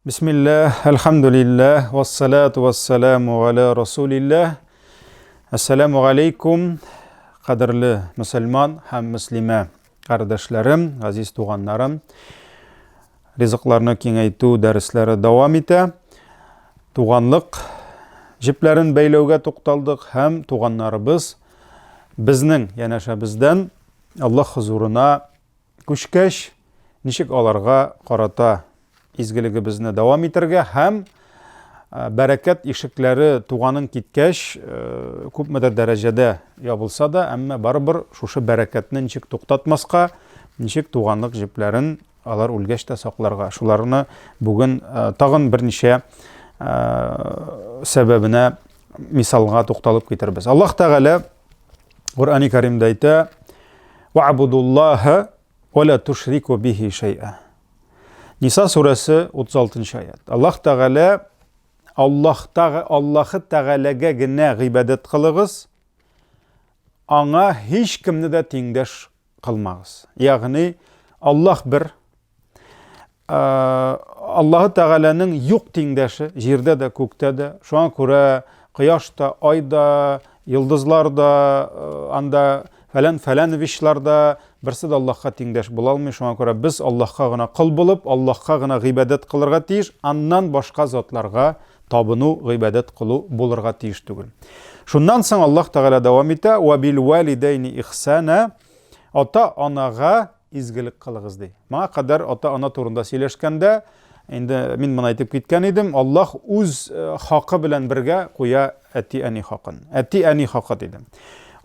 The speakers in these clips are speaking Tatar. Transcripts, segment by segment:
Бисмилләһ, әлхәмдүлилләһ, вассалату вассаламу аля расулилләһ. Әссәламу алейкум, кадерле мөселман һәм мөслимә кардәшләрем, газиз туганнарым. Ризыкларны киңәйтү дәресләре дәвам итә. Туганлык җепләрен бәйләүгә тукталдык һәм туганнарыбыз безнең янәшәбездән Аллаһ хозурына күчкәч, ничек аларга карата изгелегебезне дәвам итәргә һәм бәрәкәт ишекләре туганың киткәч, күпмедер дәрәҗәдә ябылса да, әмма барыбер шушы бәрәкәтне ничек туктатмаска, ничек туганлык җепләрен алар үлгәч тә сакларга. Шуларны бүген тагын берничә сәбәбенә мисалга тукталып китербез. Аллаһ Тәгалә Коръәни Кәримдә әйтә: "Ва'будуллаһа ва ла тушрику бихи шәй'a". Ниса сүрәсе 36 аят. Аллаһ Тәгалә Аллаһ Тәгалә Аллаһы Тәгаләгә генә гыйбадәт кылыгыз, аңа һич кемне дә тиңдәш кылмагыз. Ягъни Аллаһ бер, Аллаһы Тәгаләнең юк тиңдәше җирдә дә, күктә дә. Шуңа күрә кояш та, ай да, йолдызлар да, анда фәлән фәләновичлар да берсе дә Аллаһка тиңдәш була алмый. Шуңа күрә без Аллаһка гына кол булып, Аллаһка гына гыйбадәт кылырга тиеш, аннан башка затларга табыну, гыйбадәт кылу булырга тиеш түгел. Шуннан соң Аллаһ Тәгалә дәвам итә: "Ва бил валидайни ихсана" Ата-анага изгелек кылыгыз ди. Моңа кадәр ата-ана турында сөйләшкәндә, инде мин моны әйтеп киткән идем, Аллаһ үз э, хакы белән бергә куя әти-әни хакын. Әти-әни хакы диде.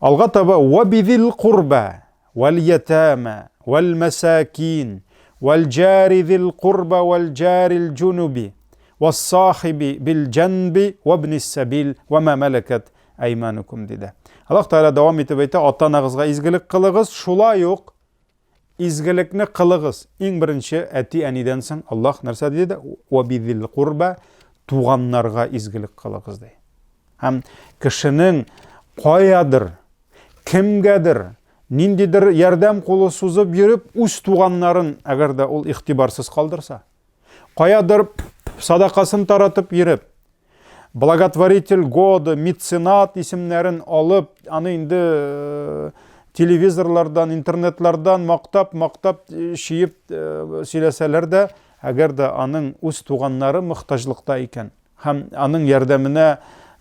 Алга таба ва бизил курба вал ятама вал масакин вал джари зил курба вал джарил джунуби вассахиби бил җанби вабнис сабил ва ма малакат Әйманукум диде. Аллаһ Тәгалә дәвам итеп әйтә, ата-анагызга изгелек кылыгыз, шулай ук изгелекне кылыгыз. Иң беренче әти-әнидән соң Аллаһ нәрсә диде? Ва бизил курба туганнарга изгелек кылыгыз ди. Һәм кешенең каядыр, кемгәдер ниндидер ярдәм кулы сузып йөреп, үз туганнарын, әгәр дә ул игътибарсыз калдырса, каядыр садакасын таратып йөреп, Благотворитель года, меценат исемнәрен алып, аны инде э, телевизорлардан, интернетлардан мактап, мактап, э, чиеп э, сөйләсәләр дә, әгәр дә аның үз туганнары мохтаҗлыкта икән һәм аның ярдәменә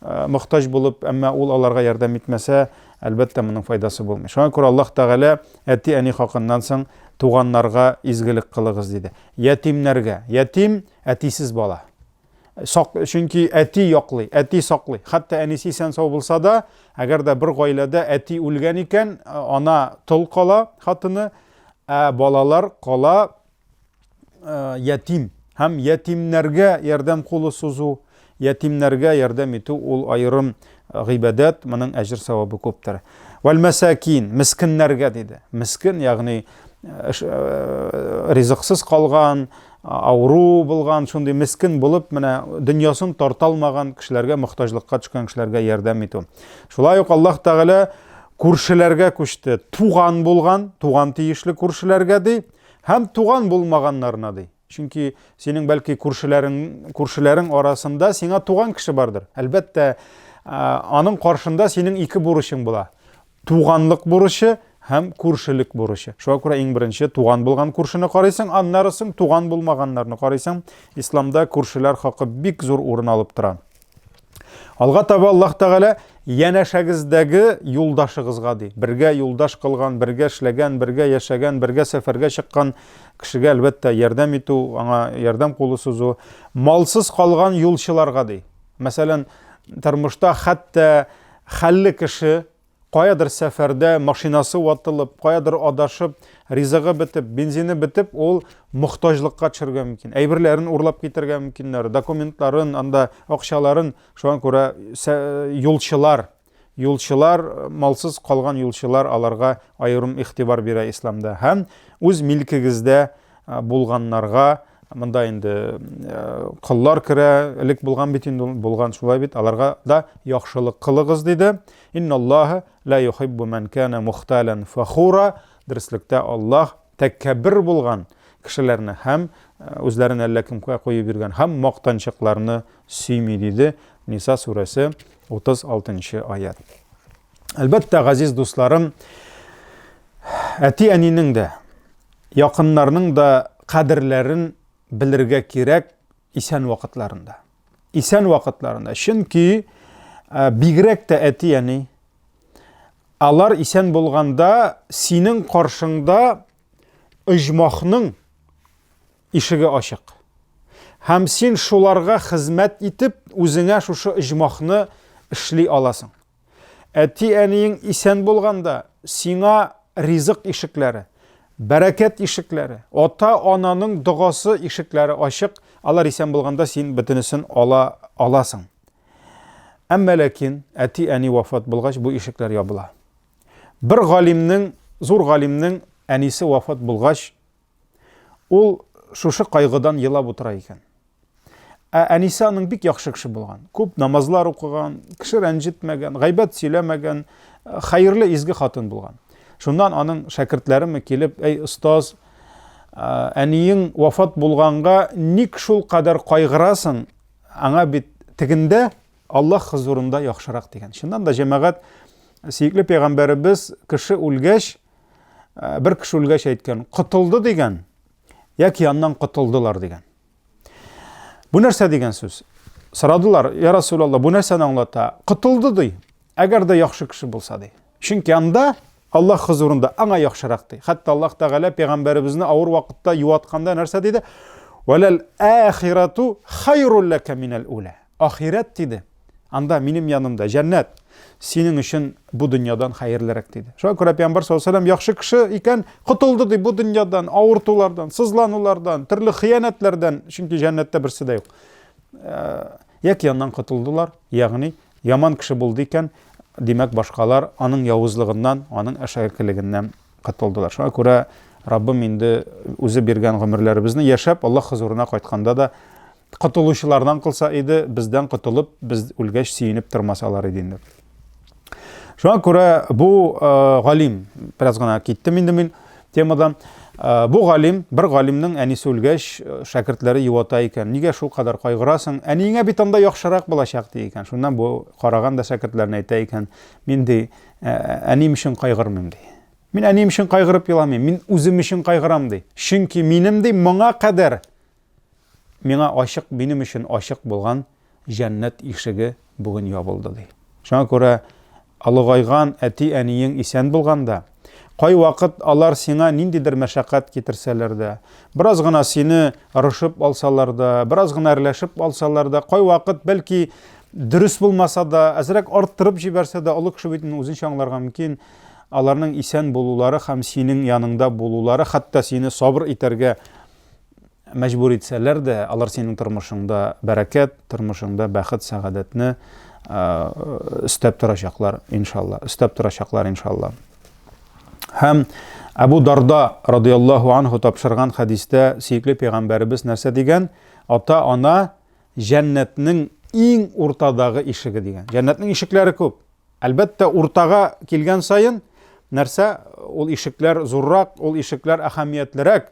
мохтаҗ булып, әмма ул аларга ярдәм итмәсә, әлбәттә, моның файдасы булмый. Шуңа күрә Аллаһ Тәгалә әти-әни хакыннан соң туганнарга изгелек кылыгыз диде. Ятимнәргә. Ятим әтисез бала. Сак, чөнки әти яклый, әти саклый. Хәтта әнисе исән сау булса да, әгәр дә бер гаиләдә әти үлгән икән, ана тол кала хатыны, ә балалар кала ятим. Һәм ятимнәргә ярдәм кулы сузу, ятимнәргә ярдәм итү ул аерым гыйбадәт, моның әҗер савабы күптер. Вәл мәсәкин, мескеннәргә диде. Мескен, ягъни ризыксыз калган, авыру булган, шундый мескен булып, менә дөньясын тарта алмаган кешеләргә, мохтаҗлыкка төшкән кешеләргә ярдәм итү. Шулай ук Аллаһ Тәгалә күршеләргә күчте. Туган булган, туган тиешле күршеләргә ди, һәм туган булмаганнарына ди. Чөнки синең бәлки күршеләрең, күршеләрең арасында сиңа туган кеше бардыр. Әлбәттә, аның каршында синең ике бурычың була. Туганлык бурычы һәм күршелек бурычы. Шуңа күрә иң беренче туган булган күршене карыйсың, аннары соң туган булмаганнарны карыйсың. Исламда күршеләр хакы бик зур урын алып тора. Алга таба Аллаһ Тәгалә янәшәгездәге юлдашыгызга ди. Бергә юлдаш кылган, бергә эшләгән, бергә яшәгән, бергә сәфәргә чыккан кешегә әлбәттә ярдәм итү, аңа ярдәм кулы сузу. Малсыз калган юлчыларга ди. Мәсәлән, тормышта хәтта хәлле кеше каядыр сәфәрдә машинасы ватылып, каядыр адашып, ризыгы бетеп, бензины бетеп, ул мохтаҗлыкка төшергә мөмкин. Әйберләрен урлап китергә мөмкиннәр, документларын, анда акчаларын. Шуңа күрә юлчылар, юлчылар, малсыз калган юлчылар аларга аерым игътибар бирә исламда. Һәм үз милкегездә булганнарга монда инде коллар керә, элек булган бит инде, булган шулай бит, аларга да яхшылык кылыгыз диде. Инналлаһа ла юхиббу ман кана мухталан фахура. Дөреслектә Аллаһ тәкәббер булган. кешеләрне һәм үзләрен әллә кемгә куеп йөргән һәм мактанчыкларны сөйми, диде Ниса сүрәсе 36 нчы аять. Әлбәттә, газиз дусларым, әти-әнинең дә, якыннарның да кадерләрен белергә кирәк исән вакытларында. Исән вакытларында. Чөнки бигрәк тә әти-әни алар исән булганда синең каршыңда оҗмахның ишеге ачык. Һәм син шуларга хезмәт итеп, үзеңә шушы оҗмахны эшли аласың. Әти-әниең исән булганда, сиңа ризык ишекләре, бәрәкәт ишекләре, ата-ананың догасы ишекләре ачык. Алар исән булганда син бөтенесен ала аласың. Әмма ләкин әти-әни вафат булгач, бу ишекләр ябыла. Бер галимнең, зур галимнең әнисе вафат булгач, ул шушы кайгыдан елап утыра икән. Ә әнисе аның бик яхшы кеше булган. Күп намазлар укыган, кеше рәнҗетмәгән, гайбәт сөйләмәгән, хәерле изге хатын булган. Шуннан аның шәкертләреме килеп, "Әй остаз, әниең вафат булганга ник шул кадәр кайгырасың? Аңа бит тегендә Аллаһ хозурында яхшырак дигән. Чыннан да җәмәгать сөекле пәйгамбәребез кеше үлгәч, э, бер кеше үлгәч әйткән, котылды дигән, яки аннан котылдылар дигән. Бу нәрсә дигән сүз? Сорадылар, я Расулалла, бу нәрсәне аңлата? Котылды ди, әгәр дә яхшы кеше булса ди. Чөнки анда Аллаһ хозурында аңа яхшырак ди. Хәтта Аллаһ Тәгалә пәйгамбәребезне авыр вакытта юатканда нәрсә диде? Вәләл ахирату хайрул лака минәл ула. Ахирәт диде. Анда минем янымда җәннәт синең өчен бу дөньядан хәерлерәк диде. Шуңа күрә пәйгамбәр саллаллаһу алейһи яхшы кеше икән, котылды ди бу дөньядан, авыртулардан, сызланулардан, төрле хыянәтләрдән, чөнки җәннәттә берсе дә юк. Э, яки аннан котылдылар, ягъни Яман кеше булды икән, димәк, башкалар аның явызлыгыннан, аның әшәкелегеннән котылдылар. Шуңа күрә Раббым инде үзе биргән гомерләребезне яшәп, Аллаһ хозурына кайтканда да котылучылардан кылса иде, бездән котылып, без үлгәч сөенеп тормасалар иде инде. Шуңа күрә бу э, галим, бераз гына киттем инде мин темадан. Э, бу галим, бер галимнең әнисе үлгәч, э, шәкертләре юата икән. Нигә шул кадәр кайгырасың? Әниеңә бит анда яхшырак булачак ди икән. Шуннан бу караган да шәкертләренә әйтә икән, мин ди, әнием өчен кайгырмыйм ди. Мин әнием өчен кайгырып еламыйм, мин үзем өчен кайгырам ди. Чөнки минем ди моңа кадәр миңа ачык, минем өчен ачык булган җәннәт ишеге бүген ябылды, ди. Шуңа күрә олыгайган әти-әниең исән булганда, кайвакыт алар сиңа ниндидер мәшәкать китерсәләр дә, бераз гына сине орышып алсалар да, бераз гына әрләшеп алсалар да, кайвакыт бәлки дөрес булмаса да, әзрәк арттырып җибәрсә дә, олы кеше бит үзенчә аңларга мөмкин, аларның исән булулары һәм синең яныңда булулары, хәтта сине сабыр итәргә мәҗбүр итсәләр дә, алар синең тормышыңда бәрәкәт, тормышыңда бәхет, сәгадәтне өстәп торачаклар, иншалла. Өстәп торачаклар, иншалла. Һәм Әбу Дарда радияллаһу анху тапшырган хәдистә сөекле пәйгамбәребез нәрсә дигән? Ата-ана җәннәтнең иң уртадагы ишеге дигән. Җәннәтнең ишекләре күп. Әлбәттә, уртага килгән саен нәрсә, ул ишекләр зуррак, ул ишекләр әһәмиятлерәк.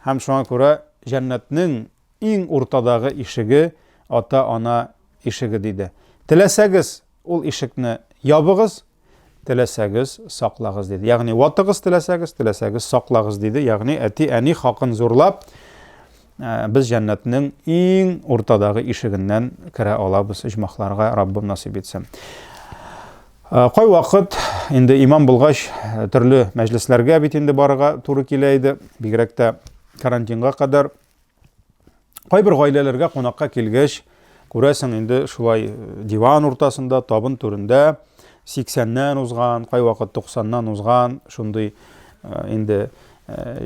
Һәм шуңа күрә җәннәтнең иң уртадагы ишеге ата-ана ишеге диде. Теләсәгез, ул ишекне ябыгыз, теләсәгез, саклагыз диде. Ягъни ватыгыз теләсәгез, теләсәгез, саклагыз диде. Ягъни әти-әни хакын зурлап, Э, без җәннәтнең иң уртадагы ишегеннән керә алабыз оҗмахларга, Раббым насыйп итсен. Э, кайвакыт инде имам булгач, э, төрле мәҗлесләргә бит инде барырга туры килә иде, бигрәк тә карантинга кадәр. Кайбер гаиләләргә кунакка килгәч, күрәсең инде шулай диван уртасында, табын түрендә 80-нән узган, кайвакыт 90-нан узган шундый инде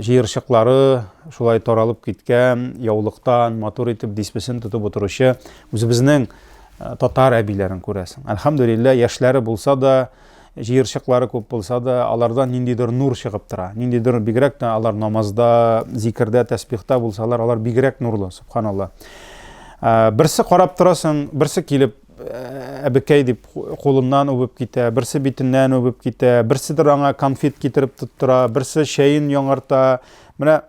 җыерчыклары шулай таралып киткән, яулыктан матур итеп дисбесен тотып утыручы үзебезнең татар әбиләрен күрәсең. Әлхәмдүлилләһ, яшьләре булса да, җыерчыклары күп булса да, алардан ниндидер нур чыгып тора. Ниндидер бигрәк тә алар намазда, зикердә, тәсбихта булсалар, алар бигрәк нурлы, субханалла. Берсе карап торасың, берсе килеп әбекәй дип кулыннан үбеп китә, берсе битеннән үбеп китә, берседер аңа конфет китереп тоттыра, берсе чәен яңарта. Менә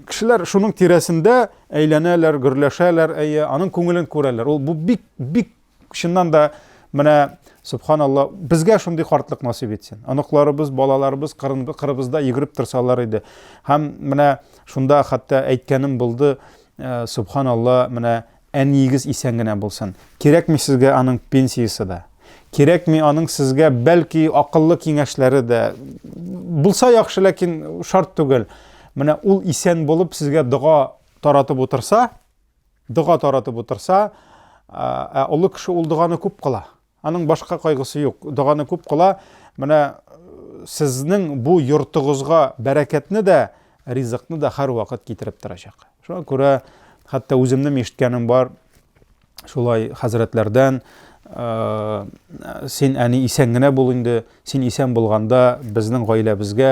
Кешеләр шуның тирәсендә әйләнәләр, гөрләшәләр, әйе, аның күңелен күрәләр. Ул бу бик, бик чыннан да менә субханалла, безгә шундый картлык насыйп итсен. Оныкларыбыз, балаларыбыз кырыбызда йөгереп торсалар иде. Һәм менә шунда хәтта әйткәнем булды, э, субханалла, менә әниегез исән генә булсын. Кирәкми сезгә аның пенсиясе дә. Кирәкми аның сезгә бәлки акыллы киңәшләре дә. Булса яхшы, ләкин шарт түгел. Менә ул исән булып сезгә дога таратып утырса, дога таратып утырса, ә олы кеше ул доганы күп кыла. Аның башка кайгысы юк. Доганы күп кыла. Менә сезнең бу йортыгызга бәрәкәтне дә, ризыкны да һәрвакыт китереп торачак. Шуңа күрә хәтта үземнең ишеткәнем бар, шулай хәзрәтләрдән, син әни исән генә бул инде, син исән булганда безнең гаиләбезгә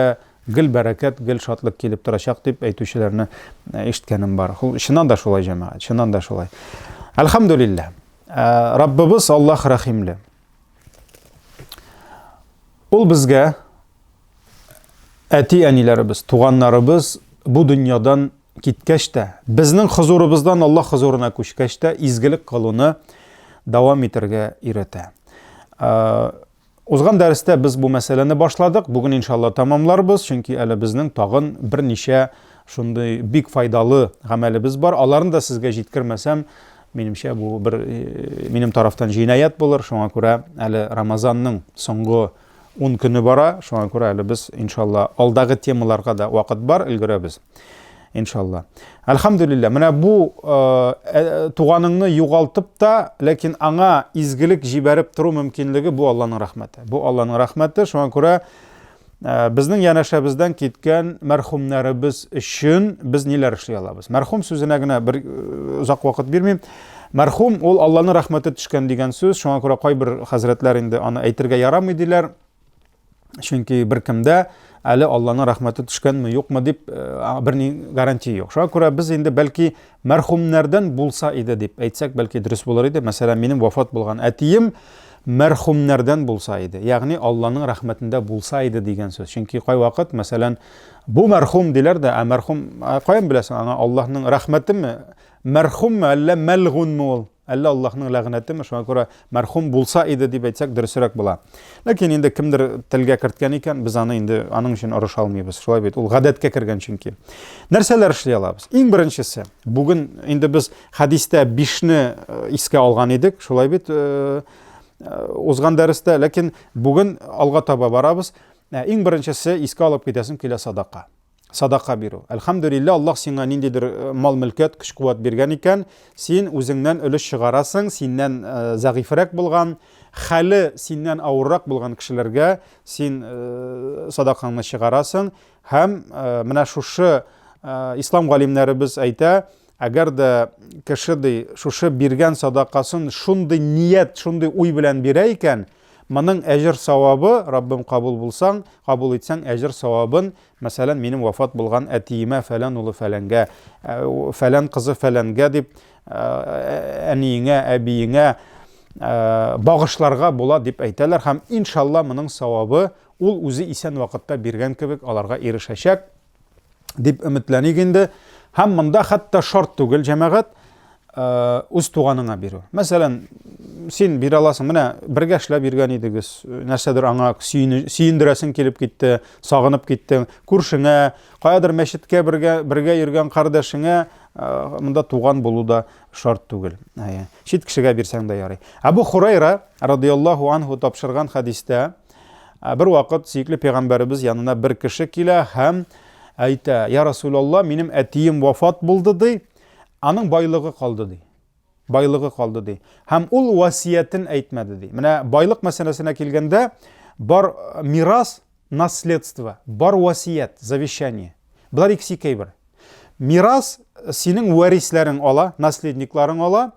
гел бәрәкәт, гел шатлык килеп торачак дип әйтүчеләрне ишеткәнем бар. Чыннан да шулай, җәмәгать, чыннан да шулай. Әлхәмдүлилләһ. Раббыбыз Аллаһ рәхимле. Ул безгә әти-әниләребез, туганнарыбыз бу дөньядан киткәч тә, безнең хозурыбыздан Аллаһ хозурына күчкәч тә изгелек кылуны дәвам итәргә өйрәтә. Узган дәрестә без бу мәсьәләне башладык. Бүген иншалла тәмамларбыз, чөнки әле безнең тагын берничә шундый бик файдалы гамәлебез бар. Аларны да сезгә җиткермәсәм, минемчә бу бер э, минем тарафтан җинаять булыр. Шуңа күрә әле Рамазанның соңгы 10 көне бара. Шуңа күрә әле без иншалла алдагы темаларга да вакыт бар, өлгерәбез. Иншалла. Әлхәмдүлилләһ, менә бу э, э, туганыңны югалтып та, ләкин аңа изгелек җибәреп тору мөмкинлеге бу Алланың рәхмәте. Бу Алланың рәхмәте. Шуңа күрә э, безнең янәшәбездән киткән мәрхүмнәребез өчен без ниләр эшли алабыз? Мәрхүм сүзенә генә бер озак вакыт бирмим. Мәрхүм ул Алланың рәхмәте төшкән дигән сүз. Шуңа күрә кайбер хәзрәтләр инде аны әйтергә ярамый диләр. Чөнки беркемдә әле Алланың рәхмәте төшкәнме, юкмы дип э, берни гарантия юк. Шуңа күрә без инде бәлки мәрхүмнәрдән булса иде дип әйтсәк, бәлки дөрес булыр иде. Мәсәлән, минем вафат булган әтием мәрхүмнәрдән булса иде. Ягъни Алланың рәхмәтендә булса иде дигән сүз. Чөнки кайвакыт, мәсәлән, бу мәрхүм диләр дә, ә мәрхүм каян беләсең, аңа Аллаһның рәхмәтеме, мәрхүмме, әллә мәлгунмы ул? Әллә Аллаһның ләгънәтеме, шуңа күрә мәрхүм булса иде дип әйтсәк, дөресрәк була. Ләкин инде кемдер телгә керткән икән, без аны инде аның өчен орыша алмыйбыз. Шулай бит, ул гадәткә кергән чөнки. Нәрсәләр эшли алабыз? Иң беренчесе, бүген инде без хәдистә бишне э, искә алган идек, шулай бит, э, э, узган дәрестә, ләкин бүген алга таба барабыз. Иң беренчесе искә алып китәсем килә садака. Садака бирү. Әлхәмдүлилләһ, Аллаһ сиңа ниндидер э, мал-мөлкәт, көч-куәт биргән икән, син үзеңнән өлеш чыгарасың, синнән э, зәгыйфрәк булган, хәле синнән авыррак булган кешеләргә син э, садакаңны чыгарасың һәм менә шушы ислам галимнәребез әйтә, әгәр дә кеше ди шушы биргән садакасын шундый ният, шундый уй белән бирә икән, моның әҗер савабы, Раббым кабул булсаң, кабул итсәң, әҗер савабын Мәсәлән, минем вафат булган әтиемә фәлән улы фәләнгә, э, фәлән кызы фәләнгә дип э, әниеңә, әбиеңә э, багышларга була дип әйтәләр һәм иншалла моның савабы ул үзе исән вакытта биргән кебек аларга ирешәчәк дип өметләник инде. Һәм монда хәтта шарт түгел, җәмәгать, үз туганыңа бирү. Мәсәлән, син бирә аласың, менә бергә эшләп йөргән идегез, нәрсәдер аңа сөендерәсең килеп китте, сагынып киттең, күршеңә, каядыр мәчеткә бергә бергә йөргән кардәшеңә монда туган булу да шарт түгел. Чит кешегә бирсәң дә ярый. Әбу Хурайра радияллаһу анһу тапшырган хәдистә бер вакыт сөекле пәйгамбәребез янына бер кеше килә һәм әйтә: "Я Расулалла, минем әтием вафат булды", ди. Аның байлыгы калды ди. Байлыгы калды ди. Һәм ул васиятен әйтмәде ди. Менә байлык мәсьәләсенә килгәндә, бар э, мирас, наследство, бар васият, завещание. Болар икесе ике әйбер. Мирас э, синең варисләрең ала, наследникларың ала.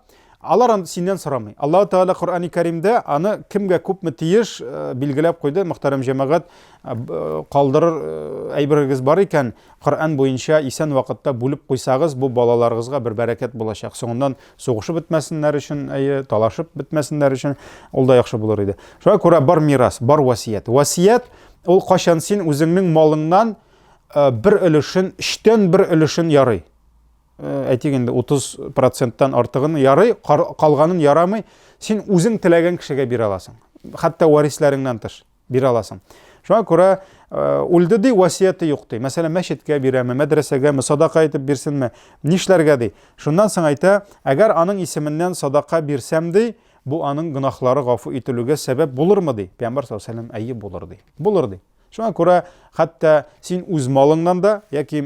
Алар аны синнән сорамый. Аллаһ Тәгалә Коръәни Кәримдә аны кемгә күпме тиеш э, билгеләп куйды. Мөхтәрәм җәмәгать, калдырыр әйберегез бар икән, Коръән буенча исән вакытта бүлеп куйсагыз, бу балаларыгызга бер бәрәкәт булачак. Соңыннан сугышып бетмәсеннәр өчен, әйе, талашып бетмәсеннәр өчен, ул да яхшы булыр иде. Шуңа күрә бар мирас, бар васият. Васият ул кайчан син үзеңнең малыңнан бер өлешен, өчтән бер өлешен ярый. Әйтик инде 30 проценттан артыгын ярый, калганын ярамый. Син үзең теләгән кешегә бирә аласың. Хәтта варисларыңнан тыш бирә аласың. Шуңа күрә үлде ди, васияте юк ди. Мәсәлән, мәчеткә бирәме, мәдрәсәгәме, садака итеп бирсенме, нишләргә ди. Шуннан соң әйтә, әгәр аның исеменнән садака бирсәм ди, бу аның гөнаһлары гафу ителүгә сәбәп булырмы ди. Пәйгамбәр саллаллаһу алейһи ва сәлләм, әйе булыр ди. Булыр ди. Шуңа күрә хәтта син үз малыңнан да яки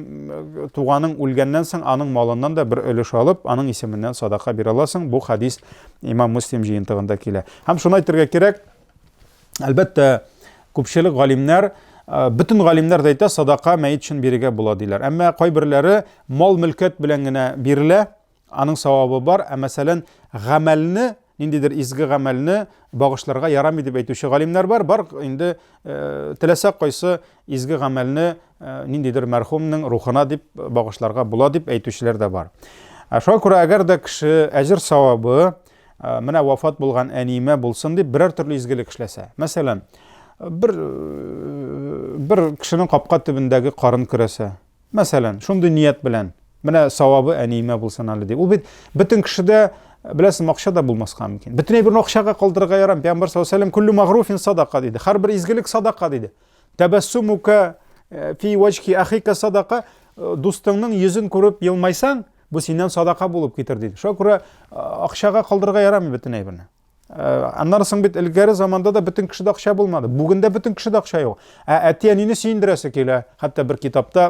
туганың үлгәннән соң аның малыннан да бер өлеш алып, аның исеменнән садака бирә аласың. Бу хадис Имам Муслим җыентыгында килә. Һәм шуны әйтергә кирәк, әлбәттә, күпчелек галимнәр, бөтен галимнәр дә әйтә, садака мәет өчен бирергә була диләр. Әмма кайберләре мал-мөлкәт белән генә бирелә, Аның савабы бар, ә мәсәлән, гамәлне, ниндидер изге гамәлне багышларга ярамый дип әйтүче галимнәр бар. Бар инде э, теләсә кайсы изге гамәлне э, ниндидер мәрхүмнең рухына дип багышларга була дип әйтүчеләр дә бар. Ә шуңа күрә әгәр дә кеше әҗер савабы э, менә вафат булган әниемә булсын дип берәр төрле изгелек эшләсә. Мәсәлән, бер бер кешенең капка төбендәге карын көрәсә, Мәсәлән, шундый ният белән, менә савабы әниемә булсын әле дип. Ул бит бөтен кешедә, беләсең, акча да булмаска мөмкин. Бөтен әйберне акчага калдырырга ярамый. Пәйгамбәр саллаллаһу алейһи ва сәлләм күллү магруфин садака диде. Һәрбер изгелек садака диде. Тәбәссумука э, фи ваҗхи ахика садака, э, дустыңның йөзен күреп елмайсаң, бу синнән садака булып китер диде. Шуңа күрә э, акчага калдырырга ярамый бөтен әйберне. Аннары соң бит элгәре заманда да бөтен кешедә акча булмады. Бүген дә бөтен кешедә акча юк. Ә әти-әнине сөендерәсе килә. Хәтта бер китапта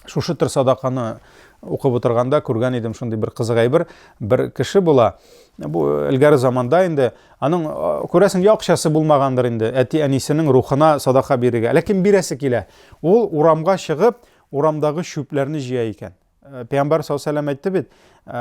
шушы төр садаканы укып утырганда күргән идем шундый бер кызык әйбер. Бер кеше була. Бу элгәре заманда инде аның күрәсең я акчасы булмагандыр инде әти-әнисенең рухына садака бирергә. Ләкин бирәсе килә. Ул урамга чыгып, урамдагы чүпләрне җыя икән. Э, Пәйгамбәр саллаллаху алейһи әйтте бит, э,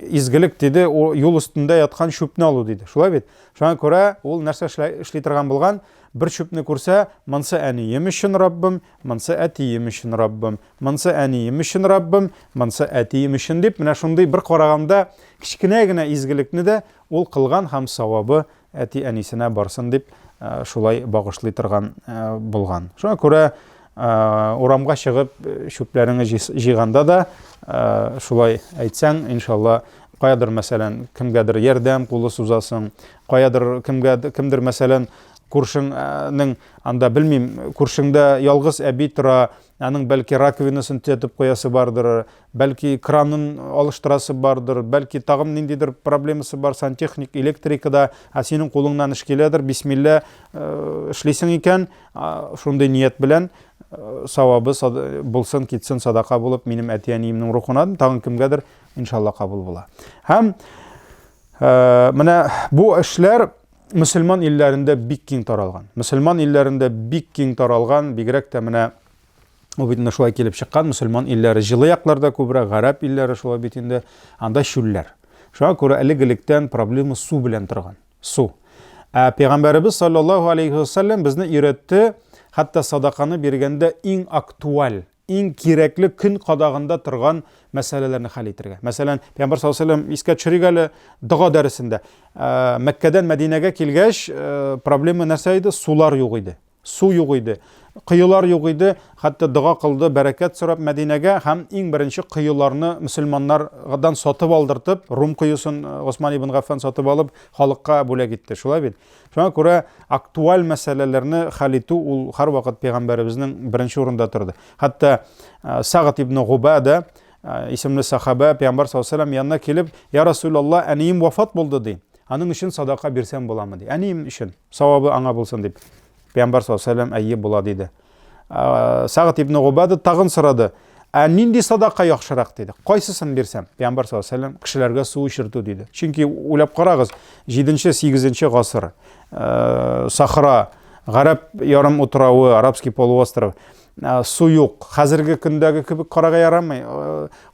изгелек диде, юл өстендә яткан чүпне алу диде. Шулай бит? Шуңа күрә ул нәрсә эшли торган булган? Бер чүпне күрсә, монсы әнием өчен Раббым, монсы әтием өчен Раббым, монсы әнием өчен Раббым, монсы әтием өчен дип, менә шундый бер караганда кечкенә генә изгелекне дә ул кылган һәм савабы әти-әнисенә барсын дип шулай багышлый торган булган. Шуңа күрә урамга чыгып чүпләреңне җыйганда да шулай әйтсәң, иншалла, каядыр, мәсәлән, кемгәдер ярдәм кулы сузасың, каядыр кемгә кемдер, мәсәлән, күршеңнең анда белмим, күршеңдә ялгыз әби тора, аның бәлки раковинасын төзәтеп куясы бардыр, Бәлки кранын алыштырасы бардыр, бәлки тагын ниндидер проблемасы бар сантехник, электрикада, ә синең кулыңнан эш киләдер, бисмилла, э, эшлисең икән, шундый ният белән э, савабы булсын, китсен садака булып минем әти-әниемнең рухына, тагын кемгәдер, иншалла кабул була. Һәм э, менә бу эшләр мөселман илләрендә бик киң таралган. Мөселман илләрендә бик киң таралган, бигрәк тә менә Ул бит инде шулай килеп чыккан, мөселман илләре җылы якларда күбрәк, гарәп илләре шулай бит инде, анда чүлләр. Шуңа күрә элек-электән проблема су белән торган. Су. Ә пәйгамбәребез саллаллаһу алейхи вассалам безне өйрәтте, хәтта садаканы биргәндә иң актуаль, иң кирәкле көн кадагында торган мәсьәләләрне хәл итәргә. Мәсәлән, пәйгамбәр саллаллаһу алейхи вассалам искә төшерик әле дога дәресендә. Мәккәдән Мәдинәгә килгәч, проблема нәрсә иде? Сулар юк иде. Су юк иде. Коелар юк иде. Хәтта дога кылды, бәрәкәт сорап Мәдинәгә һәм иң беренче коеларны мөселманнардан сатып алдыртып, Рум коесын э, Госман ибн Гаффан сатып алып, халыкка бүләк итте. Шулай бит? Шуңа күрә актуаль мәсьәләләрне хәл итү ул һәрвакыт пәйгамбәребезнең беренче урында торды. Хәтта э, Сагд ибн Губада э, исемле сахаба пәйгамбәр саллаллаһу алейһи янына килеп, "Я Расулаллаһ, әнием вафат булды" ди. Аның өчен садака бирсәм буламы ди. Әнием өчен. Савабы аңа булсын дип. Пәйгамбәр саллаллаһу алейһи вәсәлләм әйе була диде. Сагд ибн Губада тагын сорады. Ә нинди садака яхшырак диде. Кайсысын бирсәм? Пәйгамбәр саллаллаһу алейһи вәсәлләм кешеләргә су эчертү диде. Чөнки уйлап карагыз, 7-8 гасыр Сахра, Гарәп ярым утравы, Арабский полуостров, су юк. Хәзерге көндәге кебек карага ярамый.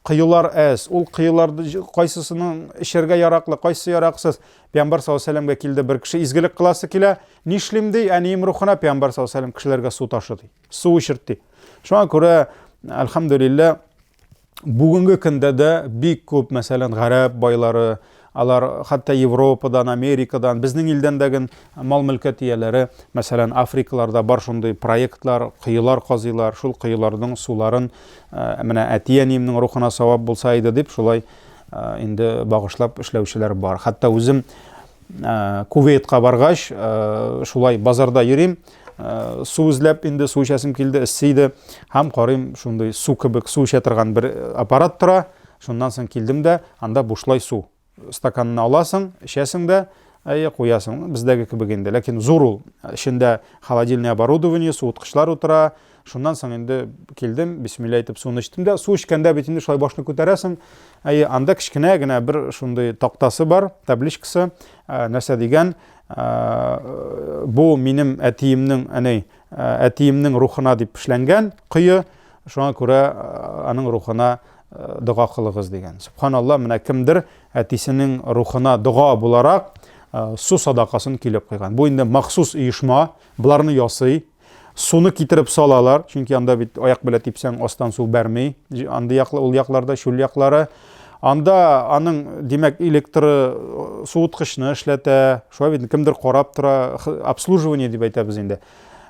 Коелар әз. Ул коеларны кайсысының эчәргә яраклы, кайсы яраксыз. Пәйгамбәр саллаллаһу алейһи вәсәлләмгә килде бер кеше, изгелек кыласы килә. Нишлим ди, әнием рухына Пәйгамбәр саллаллаһу алейһи вәсәлләм кешеләргә су ташы ди. Су эчерт ди. Шуңа күрә, әлхәмдүлилләһ, бүгенге көндә дә бик күп, мәсәлән, гарәп байлары, Алар хәтта Европадан, Америкадан, безнең илдән дә ген мал-мөлкәт ияләре, мәсәлән, Африкаларда бар шундый проектлар, коелар казыйлар, шул коеларның суларын менә әти-әниемнең рухына савап булса иде дип, шулай инде багышлап эшләүчеләр бар. Хәтта үзем Кувейтка баргач, шулай базарда йөрим, су эзләп инде су эчәсем килде, эссе иде. Һәм карыйм, шундый су кебек су эчә торган бер аппарат тора. Шуннан соң килдем дә, анда бушлай су. Стаканны аласың, эчәсең дә, әйе, куясың. Бездәге кебек инде. Ләкин зур ул. Эчендә холодильный оборудование, суыткычлар утыра. Шуннан соң инде килдем, бисмилла әйтеп суны эчтем дә. Су эчкәндә бит инде шулай башны күтәрәсең. Әйе, анда кечкенә генә бер шундый тактасы бар, табличкасы, нәрсә дигән, бу минем әтиемнең, әнәй, әтиемнең рухына дип эшләнгән кое, шуңа күрә аның рухына дога кылыгыз дигән. Субханалла, менә кемдер әтисенең рухына дога буларак су садакасын килеп куйган. Бу инде махсус оешма, боларны ясый. Суны китереп салалар, чөнки анда бит аяк белән типсәң астан су бәрми. Андый яклы ул якларда чүл яклары. Анда аның, димәк, электры суыткычны эшләтә. Шулай бит кемдер карап тора, обслуживание дип әйтәбез инде.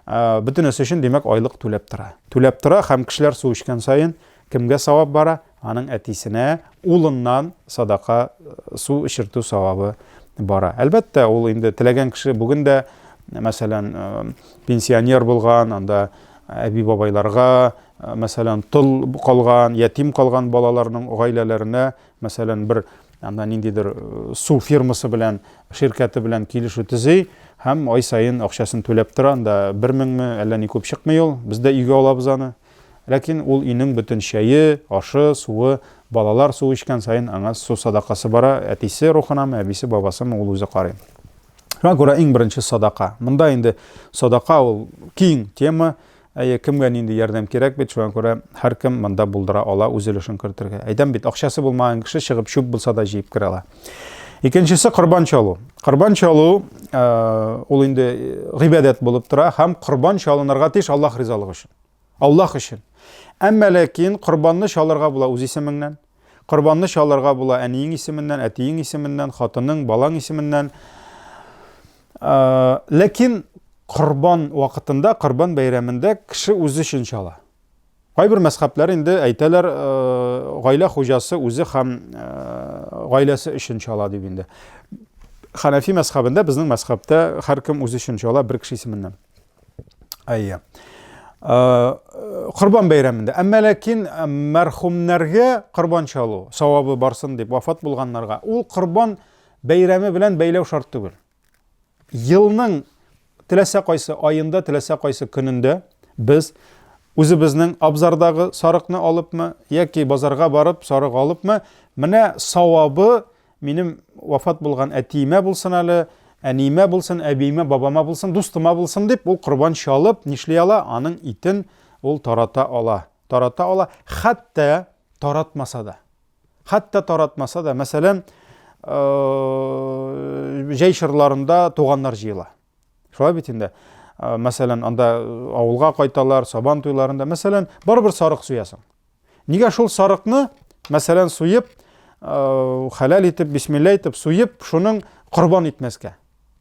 Бөтенесе өчен, димәк, айлык түләп тора. Түләп тора һәм кешеләр су эчкән саен кемгә савап бара? Аның әтисенә улыннан садака су эчертү савабы бара. Әлбәттә, ул инде теләгән кеше бүген дә, мәсәлән, пенсионер булган, анда әби-бабайларга, мәсәлән, тол калган, ятим калган балаларның гаиләләренә, мәсәлән, бер анда ниндидер су фирмасы белән, ширкәте белән килешү төзи һәм ай саен акчасын түләп тора. Анда бер меңме, әллә ни күп чыкмый ул. Без дә өйгә алабыз аны. Ләкин ул өйнең бөтен чәе, ашы, суы, балалар су эчкән саен аңа су садакасы бара, әтисе рухынамы, әбисе, бабасымы, ул үзе карый. Шуңа күрә иң беренче садака. Монда инде садака ул киң тема, әйе, кемгә нинди ярдәм кирәк бит, шуңа күрә һәркем монда булдыра ала үз өлешен кертергә. Әйтәм бит, акчасы булмаган кеше чыгып чүп булса да җыеп керә ала. Икенчесе корбан чалу. Корбан чалу ул инде гыйбадәт булып тора һәм корбан чалынырга тиеш Аллаһ ризалыгы өчен. Аллаһ өчен. Әмма ләкин корбанны чалырга була үз исемеңнән. Корбанны чалырга була әниең исеменнән, әтиең исеменнән, хатының, балаң исеменнән. Ләкин корбан вакытында, корбан бәйрәмендә кеше үзе өчен чала. Кайбер мәзхәбләр инде әйтәләр, гаилә хуҗасы үзе һәм гаиләсе өчен чала дип инде. Ханафи мәзхәбендә, безнең мәзхәбтә һәркем үзе өчен чала бер кеше исеменнән. Әйе. Корбан бәйрәмендә. Әмма ләкин мәрхүмнәргә корбан чалу, савабы барсын дип вафат булганнарга, ул корбан бәйрәме белән бәйләү шарт түгел. Елның теләсә кайсы аенда, теләсә кайсы көнендә без үзебезнең абзардагы сарыкны алыпмы яки базарга барып сарык алыпмы, менә савабы Минем вафат булган әтиемә булсын әле, әниемә булсын, әбиемә, бабама булсын, дустыма булсын дип, ул корбан чалып, нишли ала? Аның итен ул тарата ала. Тарата ала, хәтта таратмаса да. Хәтта таратмаса да, мәсәлән, җәй чорларында туганнар җыела. Шулай бит инде. Мәсәлән, анда авылга кайталар, сабан туйларында, мәсәлән, барыбер сарык суясың. Нигә шул сарыкны, мәсәлән, суеп, хәләл итеп, бисмилла итеп суеп, шуның корбан итмәскә?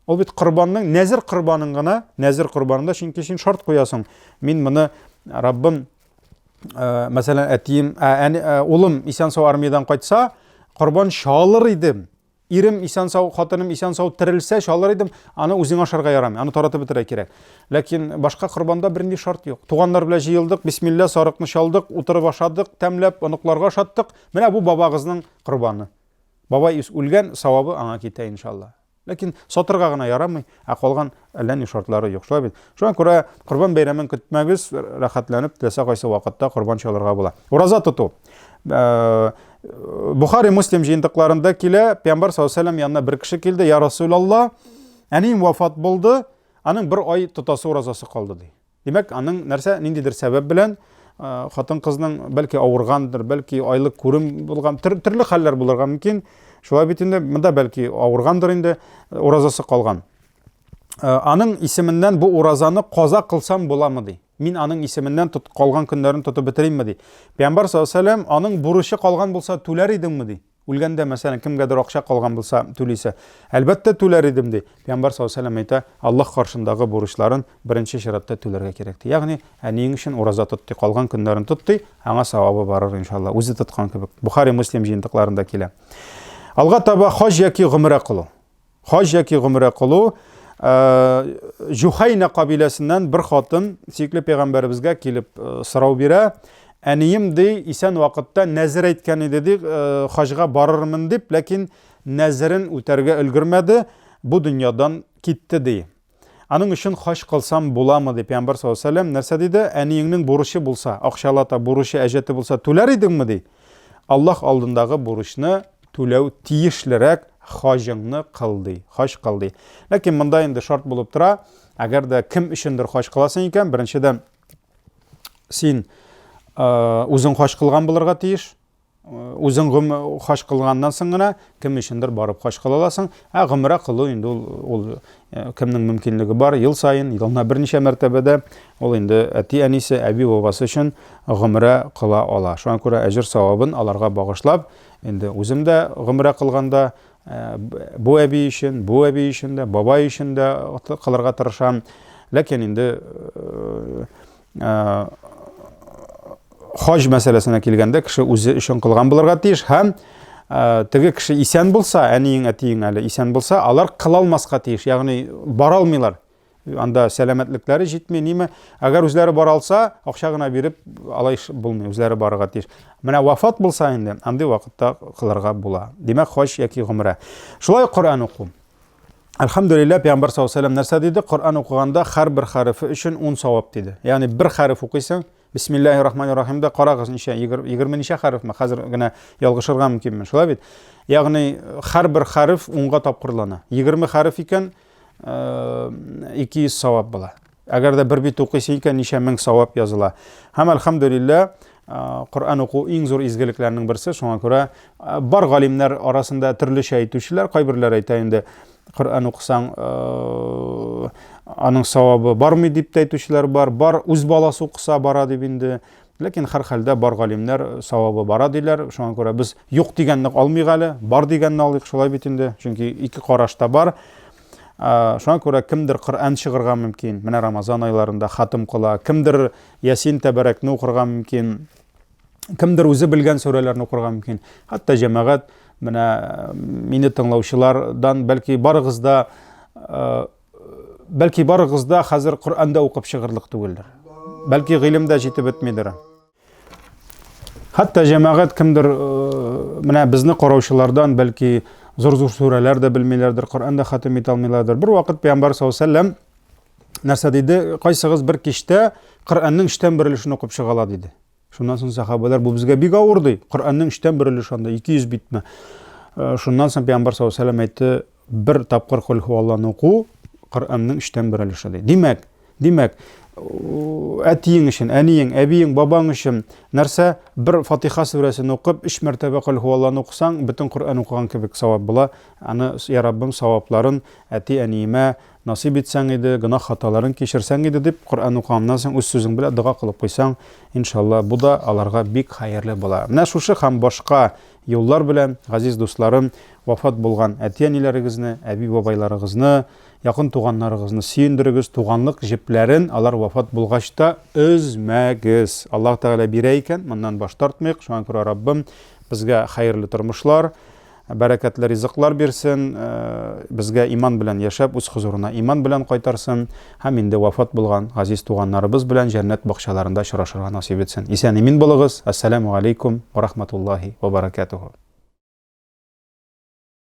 Ул бит корбанның нәзер корбанын гына, нәзер корбанында, чөнки син шарт куясың. Мин моны Раббым, мәсәлән, әтием, улым исән-сау армиядән кайтса, корбан чалыр идем. Ирем исән-сау, хатыным исән-сау терелсә, чалыр идем, аны үзең ашарга ярамый, аны таратып бетерә кирәк. Ләкин башка корбанда бернинди шарт юк. Туганнар белән җыелдык, бисмилла, сарыкны чалдык, утырып ашадык, тәмләп, оныкларга ашаттык. Менә бу бабагызның корбаны. Бабай үлгән, савабы аңа китә, иншалла. Ләкин сатырга гына ярамый, ә калган әллә ни шартлары юк. Шулай бит. Шуңа күрә Корбан бәйрәмен көтмәгез, рәхәтләнеп теләсә кайсы вакытта корбан чалырга була. Ураза тоту. Бухари Муслим җыентыкларында килә, Пәйгамбәр саллаллаһу алейһи янына бер кеше килде, я Расулалла, әнием вафат булды, аның бер ай тотасы уразасы калды ди. Димәк, аның нәрсә, ниндидер сәбәп белән хатын-кызның бәлки авыргандыр, бәлки айлык күрем булган, төрле хәлләр булырга мөмкин. Шулай бит инде, монда бәлки авыргандыр инде, уразасы калган. Аның исеменнән бу уразаны каза кылсам буламы ди. Мин аның исеменнән тот, калган көннәрен тотып бетеримме ди. Пәйгамбәр саллаллаһу алейһи ва сәлләм аның бурычы калган булса түләр идеңме ди. Үлгәндә, мәсәлән, кемгәдер акча калган булса, түлисе. Әлбәттә, түләр идем, ди. Пәйгамбәр саллаллаһу алейһи әйтә, Аллаһ каршындагы бурычларын беренче чиратта түләргә кирәк, ди. Ягъни, әниең өчен ураза тот, ди, калган көннәрен тот, ди, аңа савабы барыр, иншалла, үзе тоткан кебек. Бухари, Муслим җыентыкларында килә. Алга таба хаҗ яки гомрә кылу. Хаҗ яки гомрә кылу Җухайна кабиләсеннән бер хатын сөекле пәйгамбәребезгә килеп сорау бирә. Әнием ди, исән вакытта нәзер әйткән иде ди, хаҗга барырмын дип, ләкин нәзерен үтәргә өлгермәде, бу дөньядан китте ди. Аның өчен хаҗ кылсам буламы ди пәйгамбәр саллаллаһу алейһи вәсәлләм нәрсә диде? Әниеңнең бурычы булса, акчалата бурычы әҗәте булса түләр идеңме ди? Аллаһ алдындагы бурычны түләү тиешлерәк, хаҗыңны кыл ди. Хаҗ кыл ди. Ләкин монда инде шарт булып тора, әгәр дә кем өчендер хаҗ кыласың икән, беренчедән син үзең хаҗ кылган булырга тиеш. Үзең хаҗ кылганнан соң гына кем өчендер барып хаҗ кыла аласың. Ә гомрә кылу инде ул, ул кемнең мөмкинлеге бар, ел саен, елына берничә мәртәбәдә ул инде әти-әнисе, әби-бабасы өчен гомрә кыла ала. Шуңа күрә әҗер савабын аларга багышлап, инде үзем дә гомрә кылганда бу әби өчен, бу әби өчен дә, бабай өчен дә кылырга тырышам. Ләкин инде хаҗ мәсьәләсенә килгәндә кеше үзе өчен кылган булырга тиеш һәм теге кеше исән булса, әниең, әтиең әле исән булса, алар кыла алмаска тиеш, ягъни бара алмыйлар. Анда сәламәтлекләре җитми, ниме. Әгәр үзләре бара алса, акча гына биреп, алай булмый, үзләре барырга тиеш. Менә вафат булса инде, андый вакытта кылырга була. Димәк, хаҗ яки гомрә. Шулай Коръән уку. Әлхәмдүлилләһ, Пәйгамбәр саллаллаһу алейһи нәрсә диде? Коръән укыганда һәрбер хәрефе өчен 10 савап диде. Ягъни бер хәреф укыйсың, Бисмиллаһир рахманир рахим да карагыз ничә, 20 ничә хәрефме? Хәзер генә ялгышырга мөмкинмен. Шулай бит? Ягъни һәрбер хәреф 10-га тапкырлана. 20 хәреф икән, 200 савап була. Әгәр дә бер бит укыйсың икән, ничә мең савап языла. Һәм әлхәмдүлилләһ, Коръән уку иң зур изгелекләрнең берсе. Шуңа күрә бар галимнәр арасында төрлечә әйтүчеләр, кайберләр әйтә инде, Коръән укысаң, аның савабы бармый дип тә әйтүчеләр бар. Бар үз баласы укыса бара дип инде. Ләкин һәрхәлдә бар галимнәр савабы бара диләр. Шуңа күрә без юк дигәнне алмыйк әле, бар дигәнне алыйк, шулай бит инде. Чөнки ике караш та бар. Шуңа күрә кемдер Коръән чыгырга мөмкин, менә Рамазан айларында хатым кыла, кемдер Ясин Тәбәрәкне укырга мөмкин, кемдер үзе белгән сүрәләрне укырга мөмкин. Хәтта җәмәгать, менә мине тыңлаучылардан бәлки барыгыз да бәлки барыгыз да хәзер Коръәндә укып чыгырлык түгелдер. Бәлки гыйлем дә җитеп бетмидер. Хәтта җәмәгать кемдер менә безне караучылардан бәлки зур-зур сүрәләр дә белмиләрдер, Коръән дә хатим итә алмыйлардыр. Бер вакыт Пәйгамбәр саллаллаһу алейһи вәсәлләм нәрсә диде? Кайсыгыз бер кичтә Коръәннең өчтән бер өлешен укып чыга ала диде. Шуннан соң сахабалар бу безгә бик авыр ди. Коръәннең өчтән бер өлеше анда 200 битме? Шуннан соң Пәйгамбәр саллаллаһу алейһи вәсәлләм әйтте, бер тапкыр Кол һуалланы уку Коръәннең өчтән бер өлеше ди. Димәк, димәк, әтиең өчен, әниең, әбиең, бабаң өчен нәрсә бер Фатиха сүрәсен укып, өч мәртәбә Кол һуалланы укысаң, бөтен Коръән укыган кебек савап була. Аны, я Раббым, савапларын әти-әниемә насыйп итсәң иде, гөнаһ хаталарын кичерсәң иде дип, Коръән укыганнан соң үз сүзең белән дога кылып куйсаң, иншалла, бу да аларга бик хәерле була. Менә шушы һәм башка юллар белән, газиз дусларым, вафат булган әти-әниләрегезне, әби-бабайларыгызны, якын туганнарыгызны сөендерегез, туганлык җепләрен алар вафат булгач та өзмәгез. Аллаһ Тәгалә бирә икән, моннан баш тартмыйк. Шуңа күрә Раббым безгә хәерле тормышлар, бәрәкәтле ризыклар бирсен, безгә иман белән яшәп, үз хозурына иман белән кайтарсын һәм инде вафат булган газиз туганнарыбыз белән җәннәт бакчаларында очрашырга насыйп итсен. Исән-имин булыгыз. Ассаламу алейкум ва рахматуллахи ва баракатуху.